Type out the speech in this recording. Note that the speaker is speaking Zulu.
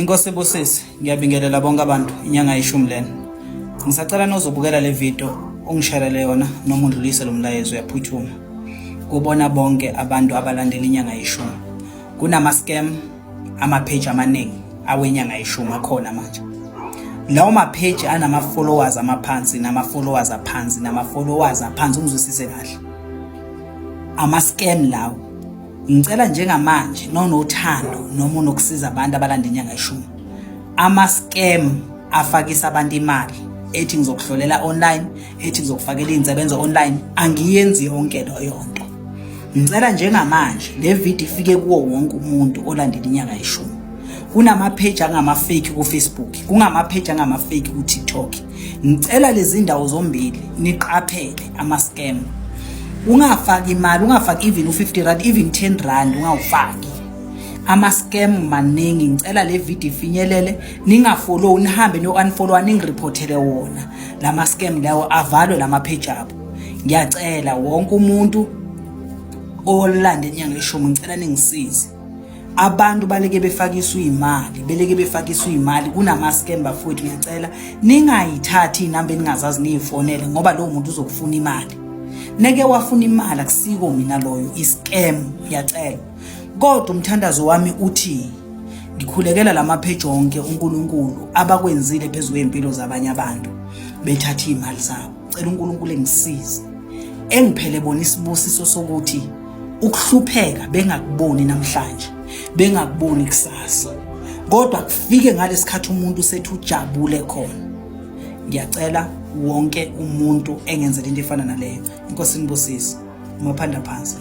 Inkosi ibusise, ngiyabingelela bonke abantu inyanga yeshumi lena. Ngisacela nozobukela le video ungisherele yona noma undlulise lo mlayezo uyaphuthuma. Kubona bonke abantu abalandela inyanga yeshumi. Kunama scam ama page amaningi awenyanga yeshumi akhona manje. Lawo ma page anama followers amaphansi nama followers aphansi nama followers aphansi ungizwisise kahle. Ama scam lawo. Ngicela njengamanje nonothando noma unokusiza abantu abalanda inyanga yeshumi. Ama scam afakisa abantu imali ethi ngizokuhlolela online, ethi ngizokufakela iy'nsebenzo online, angiyenzi yonke leyo nto. Ngicela njengamanje le video ifike kuwo wonke umuntu olandela inyanga yeshumi. Kunama-page angama-fake ku-Facebook, kungama-page angama-fake ku-TikTok. Ngicela lezi ndawo zombili niqaphele ama-scam. Ungafaki imali, ungafaki even u-50 rand, even 10 rand ungawufaki. Ama-scam maningi, ngicela le video ifinyelele, ningafollow, nihambe niyo-unfollow, ningiriphothele wona lama scam lawo, avalwe lama page abo. Ngiyacela wonke umuntu olanda inyanga yeshumi, ngicela ningisize. Abantu baleke befakiswa imali, beleke befakiswa imali, kunama scam bafowethu. Ngiyacela ningayithathi inamba eningazazi niyifonele, ngoba lowo muntu uzokufuna imali. Neke wafuna imali, akusiko mina loyo, i-scam. Ngiyacela. Kodwa umthandazo wami uthi ngikhulekela lama page onke, uNkulunkulu abakwenzile phezu kwempilo zabanye abantu bethatha imali zabo. Cela uNkulunkulu engisize, engiphele bona isibusiso sokuthi ukuhlupheka bengakuboni namhlanje, bengakuboni kusasa, kodwa kufike ngalesikhathi umuntu sethu ujabule khona. Ngiyacela wonke umuntu engenzela into efana naleyo. Inkosi inibusise. Umaphanda phansi.